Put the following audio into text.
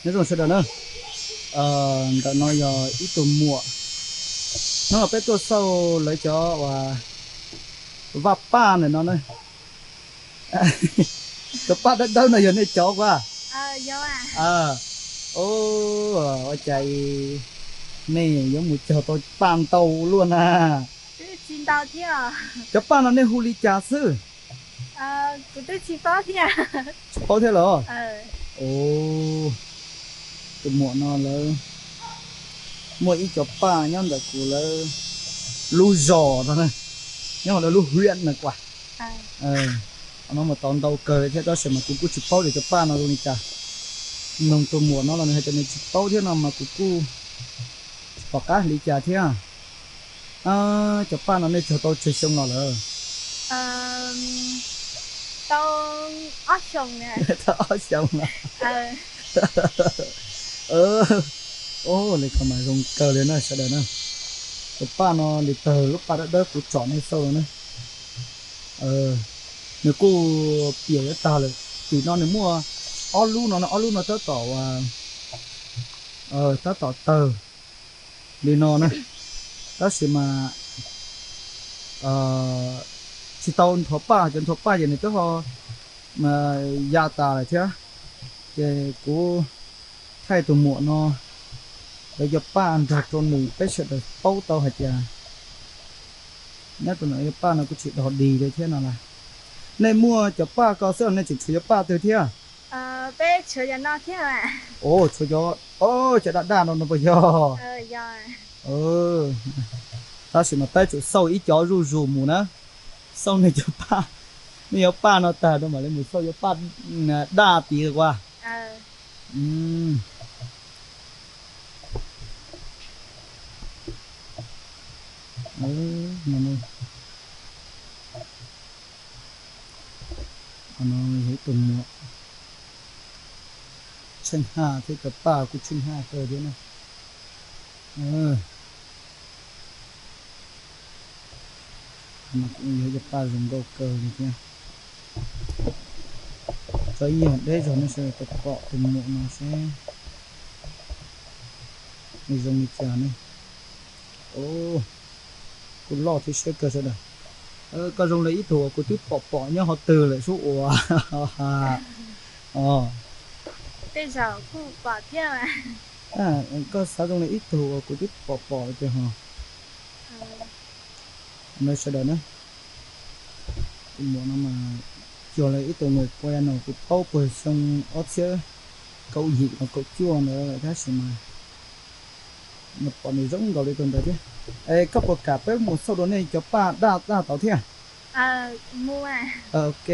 Nyob zoo sawv daws na, ntawm no yog ib tug muam, hnub no peb tuaj xauj lawv cov uas vaj paj ntawm no na. Cov paj dawb dawb no yog nej cov kuv? Ua cas nej yuav mus cog tau paj ntau luaj na? Cov paj no nej hu li cas xwb? Tsis paub thiab los? Tus muam no lawv muaj ib co paj nyob ntawm kuv lawv lub zos no, nyob lawv lub huyện no kuv. Qhov no mas tau ntau kawg thiab tab sis mas kuv kuj tsis paub tias cov paj no zoo li cas. Noog tus muam no los nws hais tias nws tsis paub thiab no mas kuv kuj tsis pom qab hais li cas thiab. Cov paj no nej cog tau tsawg xyoo los lawm? Tau ob xyoo los. Li ko mas zoo kawg li na sawv daws na. Cov paj no li tag lub paj dawb dawb kuv tsom nej xauj no na. Nws kuj piam yuav tag lawm. Tim no nws muaj ob lub no, ob lub no tab tom, tab tom tawg li no na. Tab sis mas tsis tau nthos paj, cov nthos paj ces nws twb ho ya tas lawm thiab. Ces kuv thaij tus muam no lawv cov paj nrog rau nws peb sawv daws paub tau hais tias nyob rau ntawm cov paj no kuj tsis dog dig li thiab no las. Nej muaj cov paj ko xwb los nej tseem tshuav cov paj twg thiab? Tshuav cov, cov daj daj no no puas yog? Tab sis mas peb tsum xauj ib cov zuj zus mus na, xauj nej cov paj, nej cov paj no tag rau mam li mus xauj cov paj daj tid ua. Qhov no yog ib tug muam tsheej haj thiab, cov paj kuj tsheej haj kawg thiab na. Qhov no kuj yog cov paj zoo nkauj kawg li thiab. Tso ib nyuag deb zog nej sawv daws tau pom tus muam no seb nws zoo li cas ne. Kuj loj thiab siab kawg sawv daws. Koj zoo li ib tug uas kuv twb pom pom nyob hauv twg lawm sub uas. Koj xav zoo li ib tug uas kuv twb pom pom lawm tiag ho. Sawv daws na, tus muam no mas cuag li ib tug nws pua no kuv paub puag xyoo ob txhiab kaum yim los kaum cuaj ntawd lawm tab sis mas nws pom nws zoo nkaus li tus ntawd thiab. Es koj puas kam peb mus xauj dua nej cov paj daj daj tod thiab? Ok.